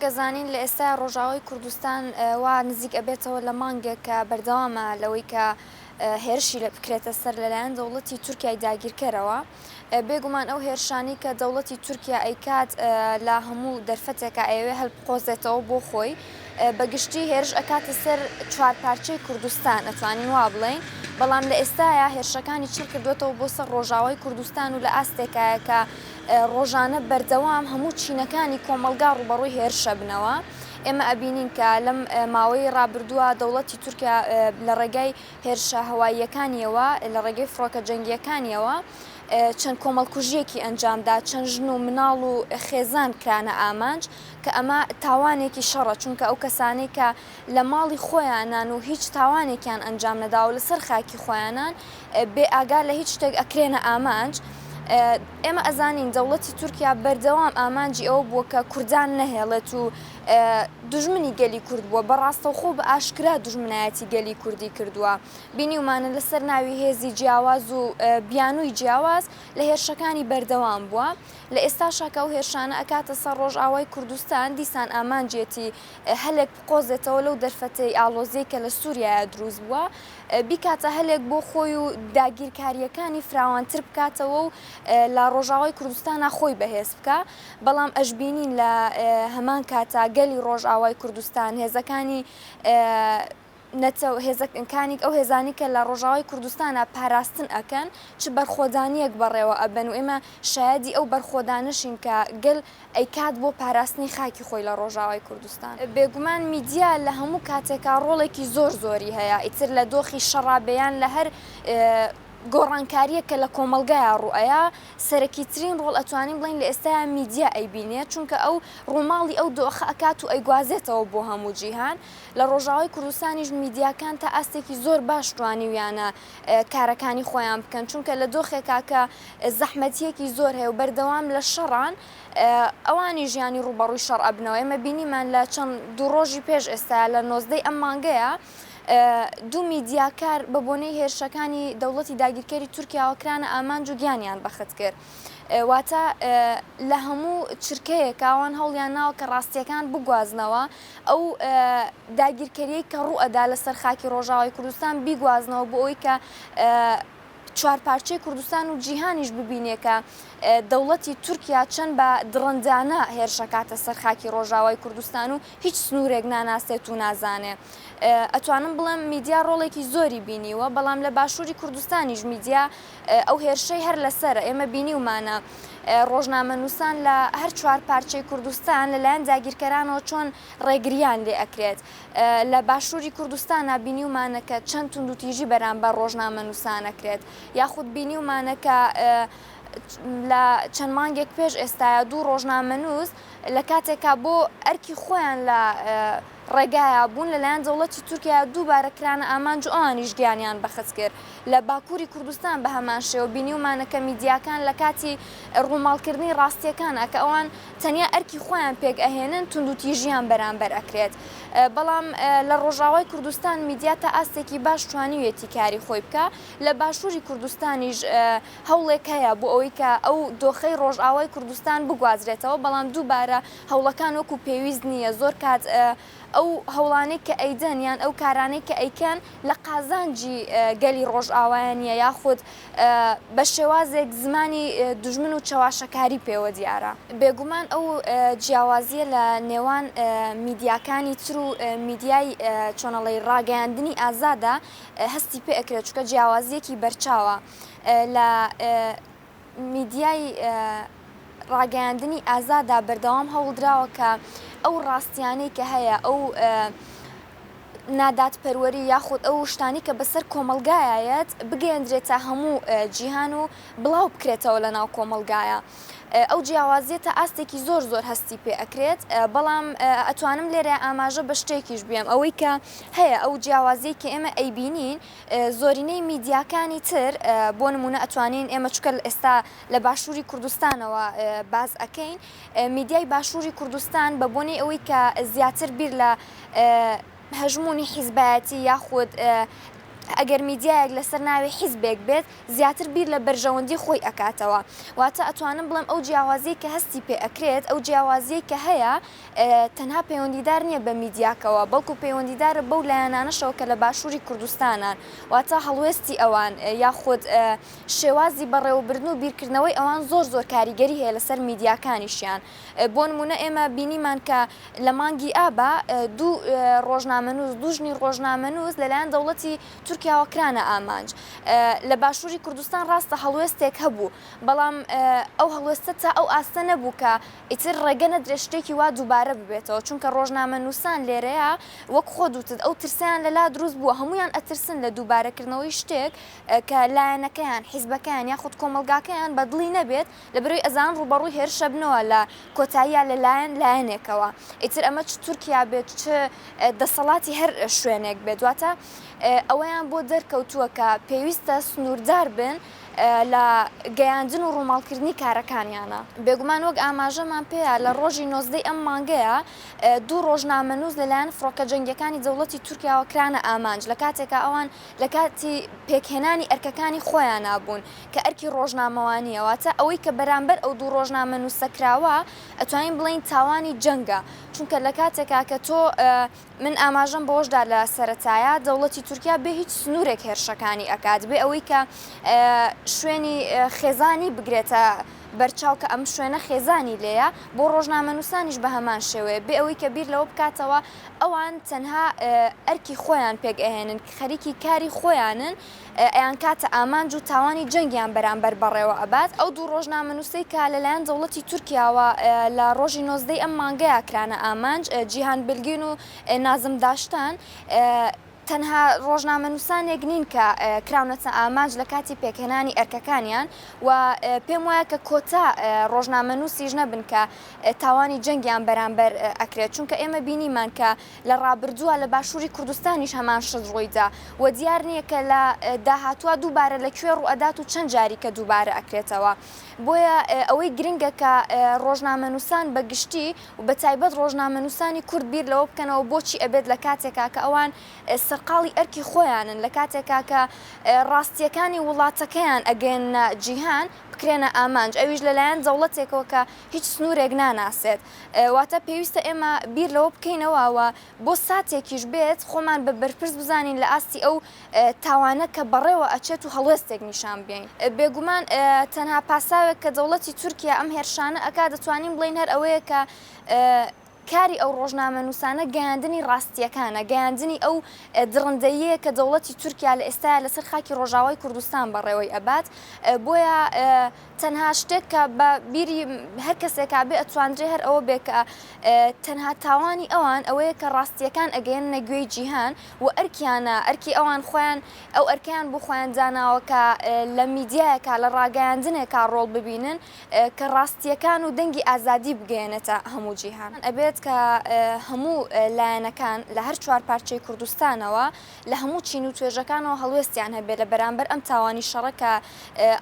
ئەزانین لە ئێستایا ڕۆژئاوای کوردستان وا نزیک ئەبێتەوە لە مانگێک کە بەردەوامە لەوەی کە هێرشی لێ بکرێتە سەر لەلایەن دەوڵەتی تورکیای داگیرکەرەوە. بێگومان ئەو هێرشانەی کە دەوڵەتی تورکیا ئەیکات لە هەموو دەرفەتێکا ئەیەوێ هەلبقۆزێتەوە بۆ خۆی. بە گشتی هێرش ئەکاتە سەر چوارپارچەی کوردستان ئەتوانین وا بڵێین، بەڵام لە ئێستایا هێرشەکانی چڕ کردووەتەوە بۆ سەر ڕۆژاوای کوردستان و لە ئاستێکایە کە ڕۆژانە بەردەوام هەموو چینەکانی کۆمەڵگا ڕووبەڕووی هێرش ئەبنەوە. ئێمە ئەبینین کە لەم ماوەی ڕابردووە دەوڵەتی تورکیا لە ڕێگای هێرشە هەواییەکانیەوە، لە ڕێگەی فڕۆکە جەنگییەکانیەوە چەند کۆمەڵکوژییەکی ئەنجامدا، چەند ژن و مناڵ و خێزان کرانە ئامانج، کە ئەمە تاوانێکی شەڕە، چونکە ئەو کەسانەی کە لە ماڵی خۆیانان و هیچ تاوانێکیان ئەنجام نەداوە و لەسەر خاکی خۆیانان، بێ ئاگا لە هیچ شتێک ئەکرێنە ئامانج. ئێمە ئەزانین دەوڵەتی تورکیا بەردەوام ئامانجی ئەوە بووە کە کوردان نەهێڵێت و دوژمنی گەلی کورد بووە، بە ڕاستەوخۆ و بە ئاشکرا دوژمنایەتی گەلی کوردی کردووە. بینیومانە لەسەر ناوی هێزی جیاواز و بیانووی جیاواز لە هێرشەکانی بەردەوام بووە. لە ئێستاشا کە ئەو هێرشانە ئەکاتە سەر ڕۆژئاوای کوردستان، دیسان ئامانجیەتی هەلێک بقۆزێتەوە لەو دەرفەتەی ئاڵۆزیەی کە لە سوریایا دروست بووە، بیکاتە هەلێک بۆ خۆی و داگیرکارییەکانی فراوانتر بکاتەوە و لە ڕۆژاوای کوردستانا خۆی بەهێز بکا. بەڵام ئەشبینین لە هەمان کاتا گەلی ڕۆژئاوای کوردستان، هێزەکانی نەتەوە، هێزەکانی ئەو هێزانەی کە لە ڕۆژاوای کوردستانا پاراستن ئەکەن چ بەرخۆدانیەک بەڕێوە ئەبەن و ئێمە شایەدی ئەو بەرخۆدانەشین کە گەل ئەیکات بۆ پاراستنی خاکی خۆی لە ڕۆژاوای کوردستان. بێگومان میدیا لە هەموو کاتێکا ڕۆڵێکی زۆر زۆری هەیە ئیتر لە دۆخی شەڕا بێ یان لە هەر گۆڕانکارییەک کە لە کۆمەڵگایا ڕووئەیا، سەرەکیترین ڕۆڵ ئەتوانین بڵێین لە ئێستایا میدیا ئەیبینێ، چونکە ئەو ڕووماڵی ئەو دۆخە ئەکات و ئەیگوازێتەوە بۆ هەموو جیهان. لە ڕۆژاوای کوردستانیش میدیاکان تا ئاستێکی زۆر باش توانیویانە کارەکانی خۆیان بکەن، چونکە لە دۆخێکا کە زەحمەتییەکی زۆر هەیە و بەردەوام لە شەڕان، ئەوانیش یانی ڕووبەڕووی شەڕ ئەبنەوە. ئێمە بینیمان لە چەند دوو ڕۆژی پێش ئێستایا لە نۆزدەی ئەم مانگەیا، دوو میدیاکار بە بۆنەی هێرشەکانی دەوڵەتی داگیرکەری تورکیاوە کرانە ئامانج و گیانیان بەخت کرد. واتە لە هەموو چرکەیەک ئەوان هەوڵیان ناوە کە ڕاستیەکان بگوازنەوە، ئەو داگیرکەریەی کە ڕووئەدا لەسەر خاکی ڕۆژاوای کوردستان بیگوازنەوە بۆ ئەوەی کە چوارپارچەی کوردستان و جیهانیش ببینێ کە دەوڵەتی تورکیا چەند بە دڕندانە هێرشەکاتە سەر خاکی ڕۆژاوای کوردستان و هیچ سنوورێک ناناسێت و نازانێ. ئەتوانم بڵێم میدیا ڕۆڵێکی زۆری بینیوە، بەڵام لە باشووری کوردستانیش میدیا ئەو هێرشەی هەر لەسەرە. ئێمە بینیومانە ڕۆژنامەنووسان لە هەر چوار پارچەی کوردستان لەلایەن داگیرکەرانەوە چۆن ڕێگرییان لێ ئەکرێت. لە باشووری کوردستانا بینیومانە کە چەند توندوتیژی بەرامبەر ڕۆژنامەنووسان ئەکرێت، یاخود بینیومانە کە لە چەند مانگێک پێش ئێستایا دوو ڕۆژنامەنووس لە کاتێکا بۆ ئەرکی خۆیان لە ڕێگایا بوون لەلایەن دەوڵەتی تورکیا دووبارە کرانە ئامانج و ئەوانیش گیانیان بەخت کرد. لە باکووری کوردستان بە هەمان شێوە بینیومانە کە میدیاکان لە کاتی ڕووماڵکردنی ڕاستییەکانا کە ئەوان تەنیا ئەرکی خۆیان پێک ئەهێنن توندوتیژیان بەرامبەر ئەکرێت. بەڵام لە ڕۆژاوای کوردستان میدیا تا ئاستێکی باش توانیویەتی کاری خۆی بکا. لە باشووری کوردستانیش هەوڵێک هەیە بۆ ئەوەی کە ئەو دۆخەی ڕۆژاوای کوردستان بگوازرێتەوە، بەڵام دووبارە هەوڵەکان وەکو پێویست نییە، زۆر کات ئەو هەوڵانەی کە ئەیدەن یان ئەو کارانەی کە ئەیکەن لە قازانجی گەلی ڕۆژاوایە نییە یاخود بە شێوازێک زمانی دوژمن و چەواشەکاری پێوە دیارە. بێگومان ئەو جیاوازییە لە نێوان میدیاکانی تر و میدیای چۆنەڵێی ڕاگەیاندنی ئازادا هەستی پێ ئەکرێت، چونکە جیاوازییەکی بەرچاوە لە میدیای ڕاگەیاندنی ئازادا بەردەوام هەوڵدراوە کە ئەو ڕاستیانەی کە هەیە، ئەو نادادپەروەری یاخود ئەو شتانەی کە بەسەر کۆمەڵگایا یەت بگەیەندرێتە هەموو جیهان و بڵاو بکرێتەوە لە ناو کۆمەڵگایا. ئەو جیاوازیە تا ئاستێکی زۆر زۆر هەستی پێ ئەکرێت، بەڵام ئەتوانم لێرە ئاماژە بە شتێکیش بێم ئەوەی کە هەیە ئەو جیاوازیەی کە ئێمە ئەیبینین زۆرینەی میدیاکانی تر بۆ نمونە ئەتوانین ئێمە چونکە ئێستا لە باشووری کوردستانەوە باس ئەکەین میدیای باشووری کوردستان بە بۆنەی ئەوەی کە زیاتر بیر لە هەژموونی حیزبایەتی یاخود ئەگەر میدیایەک لەسەر ناوی حیزبێک بێت زیاتر بیر لە بەرژەوەندی خۆی ئەکاتەوە. واتە ئەتوانم بڵێم ئەو جیاوازیەی کە هەستی پێ ئەکرێت، ئەو جیاوازیەی کە هەیە تەنها پەیوەندیدار نیە بە میدیاکەوە، بەڵکو پەیوەندیدارە بەو لایەنانەشەوە کە لە باشوری کوردستانان. واتە هەڵوێستی ئەوان یاخود شێوازی بەڕێوەبردن و بیرکردنەوەی ئەوان زۆر زۆر کاریگەری هەیە لەسەر میدیاکانیشیان. بۆ نمونە ئێمە بینیمان کە لە مانگی ئابا دوو ڕۆژنامەنووس، دوو ژنی ڕۆژنامەنووس لەلایەن دەوڵەتی تورکیاوە کرانە ئامانج. لە باشووری کوردستان ڕاستە هەڵوێستێک هەبوو، بەڵام ئەو هەڵوێستە تا ئەو ئاستە نەبوو کە ئیتر ڕێگە نەدرێت شتێکی وا دووبارە ببێتەوە، چونکە ڕۆژنامەنووسان لێرەیە وەک خۆت وتت ئەو ترسەیان لەلا دروست بووە، هەموویان ئەترسن لە دووبارەکردنەوەی شتێک کە لایەنەکەیان، حیزبەکەیان یاخود کۆمەڵگاکەیان بە دڵی نەبێت، لەبەرئەوەی ئەزانن ڕووبەڕووی هێرش ئەبنەوە لە کۆتاییا لە لایەن لایەنێکەوە، ئیتر ئەمە چ تورکیا بێت چ دەسەڵاتی هەر شوێنێک بێت، واتە ئەوەیان بۆ دەرکەوتووە کە پێویستە سنووردار بن لە گەیاندن و ڕووماڵکردنی کارەکانیانە. بێگومان وەک ئاماژەمان پێیا لە ڕۆژی نۆزدەی ئەم مانگەیا دوو ڕۆژنامەنووس لەلایەن فڕۆکە جەنگیەکانی دەوڵەتی تورکیاوە کرانە ئامانج لە کاتێکا ئەوان لە کاتی پێکهێنانی ئەرکەکانی خۆیانا بوون کە ئەرکی ڕۆژنامەوانییە، واتە ئەوەی کە بەرامبەر ئەو دوو ڕۆژنامەنووسە کراوە ئەتوانین بڵێین تاوانی جەنگە، چونکە لە کاتێکا کە تۆ من ئاماژەم بەوەش دا لە سەرەتایا دەوڵەتی تورکیا بێ هیچ سنوورێک هێرشەکانی ئەکات بێ ئەوەی کە شوێنی خێزانی بگرێتە بەرچاو کە ئەم شوێنە خێزانی لێیە، بۆ ڕۆژنامەنووسانیش بە هەمان شێوەیە بێ ئەوەی کە بیر لەوە بکاتەوە ئەوان تەنها ئەرکی خۆیان پێک ئەهێنن، خەریکی کاری خۆیانن، ئەیانکاتە ئامانج و تاوانی جەنگیان بەرامبەر بەڕێوە ئەبات. ئەو دوو ڕۆژنامەنووسەی کە لەلایەن دەوڵەتی تورکیاوە لە ڕۆژی نۆزدەی ئەم مانگەیا کرانە ئامانج، جیهان بلگین و نازم داشتان، تەنها ڕۆژنامەنووسانێک نین کە کراونەتە ئامانج لە کاتی پێکهێنانی ئەرکەکانیان و پێم وایە کە کۆتا ڕۆژنامەنووسیش نەبن کە تاوانی جەنگیان بەرامبەر ئەکرێت، چونکە ئێمە بینیمان کە لە ڕابردووە لە باشووری کوردستانیش هەمان شت ڕوویدا و دیار نییە کە لە داهاتووە دووبارە لە کوێ ڕووئەدات و چەند جاری کە دووبارە ئەکرێتەوە. بۆیە ئەوەی گرنگە کە ڕۆژنامەنووسان بە گشتی و بە تایبەت ڕۆژنامەنووسانی کورد بیر لەوە بکەنەوە بۆچی ئەبێت لە کاتێکا کە ئەوان سەرقاڵی ئەرکی خۆیانن، لە کاتێکا کە ڕاستییەکانی وڵاتەکەیان ئەگەیەننە جیهان، بکرێنە ئامانج، ئەویش لەلایەن دەوڵەتێکەوە کە هیچ سنوورێک ناناسێت. واتە پێویستە ئێمە بیر لەوە بکەینەوە و بۆ ساتێکیش بێت خۆمان بە بەرپرس بزانین لە ئاستی ئەو تاوانە کە بەڕێوە ئەچێت و هەڵوێستێک نیشان بیەین. بێگومان تەنها پاساوێک کە دەوڵەتی تورکیا ئەم هێرشانە ئەکات دەتوانین بڵێین هەر ئەوەیە کە کاری ئەو ڕۆژنامەنووسانە گەیاندنی ڕاستییەکانە، گەیاندنی ئەو دڕندەییەیە کە دەوڵەتی تورکیا لە ئێستایا لەسەر خاکی ڕۆژاوای کوردستان بەڕێوەی ئەبات. بۆیە تەنها شتێک کە بە بیری هەر کەسێکا بێ ئەتواندرێ هەر ئەوە بێ کە تەنها تاوانی ئەوان ئەوەیە کە ڕاستییەکان ئەگەیەننە گوێی جیهان و ئەرکیانە، ئەرکی ئەوان خۆیان ئەو ئەرکەیان بۆ خۆیان داناوە کە لە میدیایەکا، لە ڕاگەیاندنێکا ڕۆڵ ببینن. کە ڕاستییەکان و دەنگی ئازادی بگەیەنێتە هەموو جیهان. ئەبێت کە هەموو لایەنەکان لە هەر چوارپارچەی کوردستانەوە لە هەموو چین و توێژەکانەوە هەڵوێستیان هەبێت لە بەرامبەر ئەم تاوانی شەڕە کە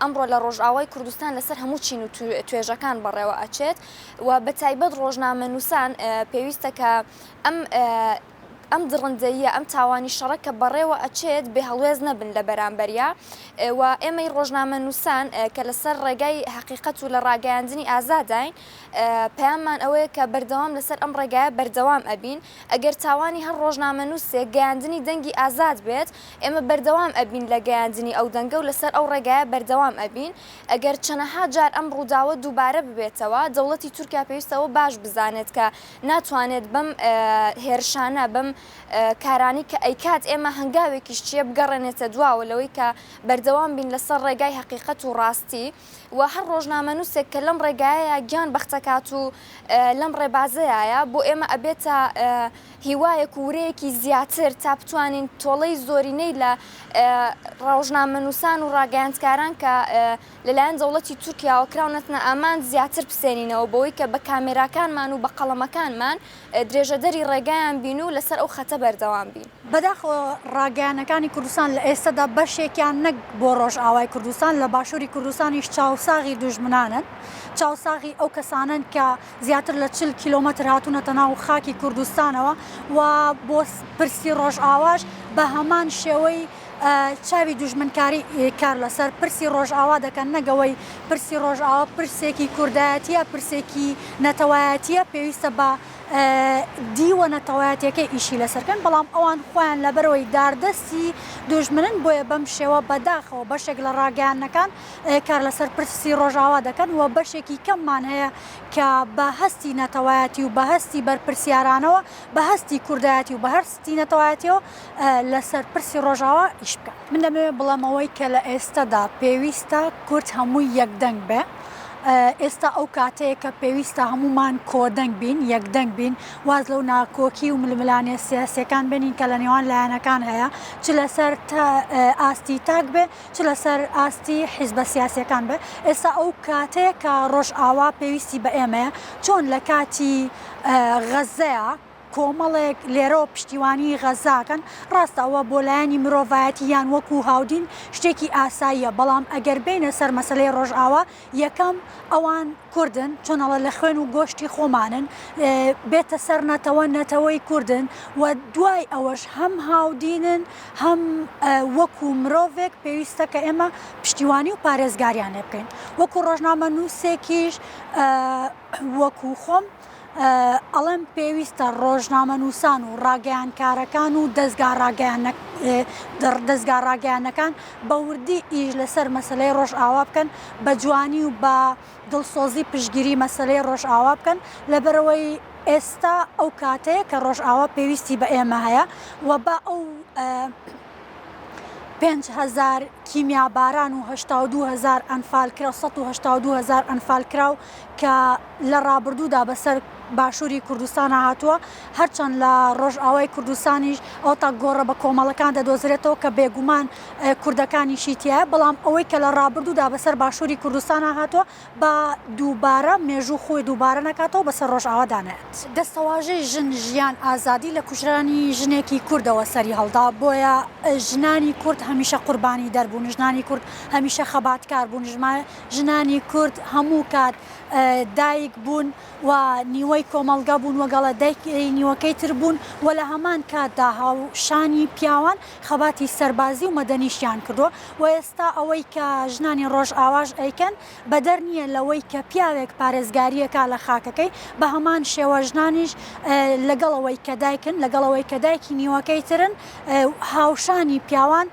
ئەمڕۆ لە ڕۆژئاوای کوردستان لەسەر هەموو چین و توێژەکان بەڕێوە ئەچێت و بەتایبەت ڕۆژنامەنووسان پێویستە کە ئەم ئەم دڕندەییە، ئەم تاوانی شەڕە کە بەڕێوە ئەچێت بێ هەڵوێست نەبن لە بەرامبەریا و ئێمەی ڕۆژنامەنووسان کە لەسەر ڕێگای هەقیقەت و لە ڕاگەیاندنی ئازاداین پەیاممان ئەوەیە کە بەردەوام لەسەر ئەم ڕێگایە بەردەوام ئەبین ئەگەر تاوانی هەر ڕۆژنامەنووسێک گەیاندنی دەنگی ئازاد بێت ئێمە بەردەوام ئەبین لە گەیاندنی ئەو دەنگە و لەسەر ئەو ڕێگایە بەردەوام ئەبین ئەگەر چەنەها جار ئەم ڕووداوە دووبارە ببێتەوە دەوڵەتی تورکیا پێویستە ئەوە باش بزانێت کە ناتوانێت بەم هێرشانە، بەم کارانەی کە ئەیکات ئێمە هەنگاوێکیش چییە بگەڕێنێتە دواوە لەوەی کە بەردەوام بین لەسەر ڕێگای هەقیقەت و ڕاستی و هەر ڕۆژنامەنووسێک کە لەم ڕێگایەیا گیان بەختەکات و لەم ڕێبازەیایە بۆ ئێمە ئەبێتە هیوایەک و ورەیەکی زیاتر تا بتوانین تۆڵەی زۆرینەی لە ڕۆژنامەنووسان و ڕاگەیاندکاران کە لەلایەن دەوڵەتی تورکیاوە کراونەتنە ئامانج زیاتر بسێنینەوە بەوەی کە بە کامێراکانمان و بە قەڵەمەکانمان درێژەدەری ڕێگایان بین و لەسەر ئەو خەتە بەردەوام بین. بەداخەوە ڕاگەیانەکانی کوردستان لە ئێستەدا بەشێکیان نەک بۆ ڕۆژئاوای کوردستان لە باشووری کوردستانیش چاوساغی دوژمنانن، چاوساغی ئەو کەسانەن کە زیاتر لە 40 کیلۆمەتر هاتوونەتە ناو خاکی کوردستانەوە و بۆ پرسی ڕۆژئاواش بە هەمان شێوەی. چاوی دوژمنکاری کار لەسەر پرسی ڕۆژئاوا دەکەن نەک ئەوەی پرسی ڕۆژئاوا پرسێکی کوردایەتیە پرسێکی نەتەوایەتیە پێویستە بە دیوە نەتەوایەتیەکەی ئیشی لەسەر کەن بەڵام ئەوان خۆیان لەبەرئەوەی داردەستی دوژمنن بۆیە بەم شێوە بەداخەوە بەشێک لە ڕاگەیاندنەکان کار لەسەر پرسی ڕۆژئاوا دەکەن و بەشێکی کەممان هەیە کە بە هەستی نەتەوایەتی و بە هەستی بەرپرسیارانەوە بە هەستی کوردایەتی و بە هەستی نەتەوایەتیەوە لەسەر پرسی ڕۆژئاوا ئیش بکەن. من دەمەوێت بڵێم ئەوەی کە لە ئێستەدا پێویستە کورد هەمووی یەکدەنگ بێ، ئێستا ئەو کاتەیە کە پێویستە هەموومان کۆدەنگ بین، یەکدەنگ بین، واز لەو ناکۆکی و ململانێ سیاسیەکان بێنین کە لە نێوان لایەنەکان هەیە، چ لەسەر ئاستی تاک بێ، چ لەسەر ئاستی حیزبە سیاسیەکان بێ، ئێستا ئەو کاتەیە کە ڕۆژئاوا پێویستی بە ئێمەیە، چۆن لە کاتی غەززەیا کۆمەڵێک لێرەوە پشتیوانی غەززە ئەکەن، ڕاستە ئەوە بۆ لایەنی مرۆڤایەتی یان وەکو هاودین شتێکی ئاساییە، بەڵام ئەگەر بێینە سەر مەسەلەی ڕۆژئاوا یەکەم ئەوان کوردن، چۆن ئەڵێ لە خوێن و گۆشتی خۆمانن، بێتە سەر نەتەوە نەتەوەی کوردن و دوای ئەوەش هەم هاودینن هەم وەکو مرۆڤێک پێویستە کە ئێمە پشتیوانی و پارێزگاریان لێ بکەین. وەکو ڕۆژنامەنووسێکیش وەکو خۆم ئەڵێم پێویستە ڕۆژنامەنووسان و ڕاگەیانکارەکان و دەزگا ڕاگەیانەکان بە وردی ئیش لەسەر مەسەلەی ڕۆژئاوا بکەن، بە جوانی و بە دڵسۆزی پشتگیری مەسەلەی ڕۆژئاوا بکەن، لەبەرئەوەی ئێستا ئەو کاتەیە کە ڕۆژئاوا پێویستی بە ئێمە هەیە و با ئەو 5000 کیمیاباران و 82 هەزار ئەنفالکراو 182 هەزار ئەنفالکراو کە لە ڕابردوودا بەسەر باشووری کوردستانا هاتووە، هەرچەند لە ڕۆژئاوای کوردستانیش ئەوەتا گۆڕە بە کۆمەڵەکان دەدۆزرێتەوە کە بێگومان کوردەکانیشی تیایە، بەڵام ئەوەی کە لە ڕابردوودا بەسەر باشووری کوردستانا هاتووە با دووبارە مێژوو خۆی دووبارە نەکاتەوە بەسەر ڕۆژئاوادا نەیەت. دەستەواژەی ژن ژیان ئازادی لە کوژرانی ژنێکی کوردەوە سەری هەڵدا، بۆیە ژنانی کورد هەمیشە قوربانیدەر بوون، ژنانی کورد هەمیشە خەباتکار بوون، ژنانی کورد هەموو کات دایک بوون و نیوەی کۆمەڵگە بوون و گەڵە دایکی نیوەکەی تر بوون و لە هەمان کاتدا هاوشانی پیاوان خەباتی سەربازی و مەدەنیشیان کردووە و ئێستا ئەوەی کە ژنانی ڕۆژئاواش ئەیکەن بەدەر نییە لەوەی کە پیاوێک پارێزگارییەکا لە خاکەکەی بە هەمان شێوە ژنانیش لەگەڵ ئەوەی کە دایکن لەگەڵ ئەوەی کە دایکی نیوەکەی ترن هاوشانی پیاوان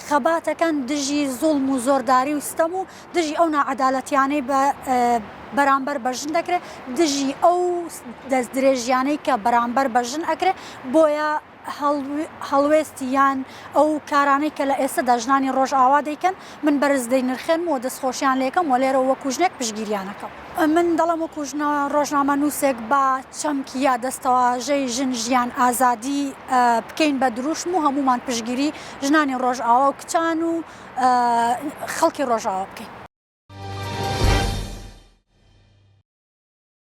خەباتەکەن دژی زوڵم و زۆرداری و ستەم و دژی ئەو ناعەدالەتیانەی بە بەرامبەر بە ژن دەکرێت، دژی ئەو دەستدرێژیانەی کە بەرامبەر بە ژن ئەکرێت، بۆیە هەڵوێستی یان ئەو کارانەی کە لە ئێستەدا ژنانی ڕۆژئاوا دەیکەن من بەرز دەینرخێنم و دەستخۆشیان لێکەم و لێرەوە وەکو ژنێک پشتگیریان ئەکەم. من دەڵێم وەکو ژنە ڕۆژنامەنووسێک با چەمکی یا دەستەواژەی ژن ژیان ئازادی بکەین بە دروشم و هەموومان پشتگیری ژنانی ڕۆژئاوا و کچان و خەڵکی ڕۆژئاوا بکەین.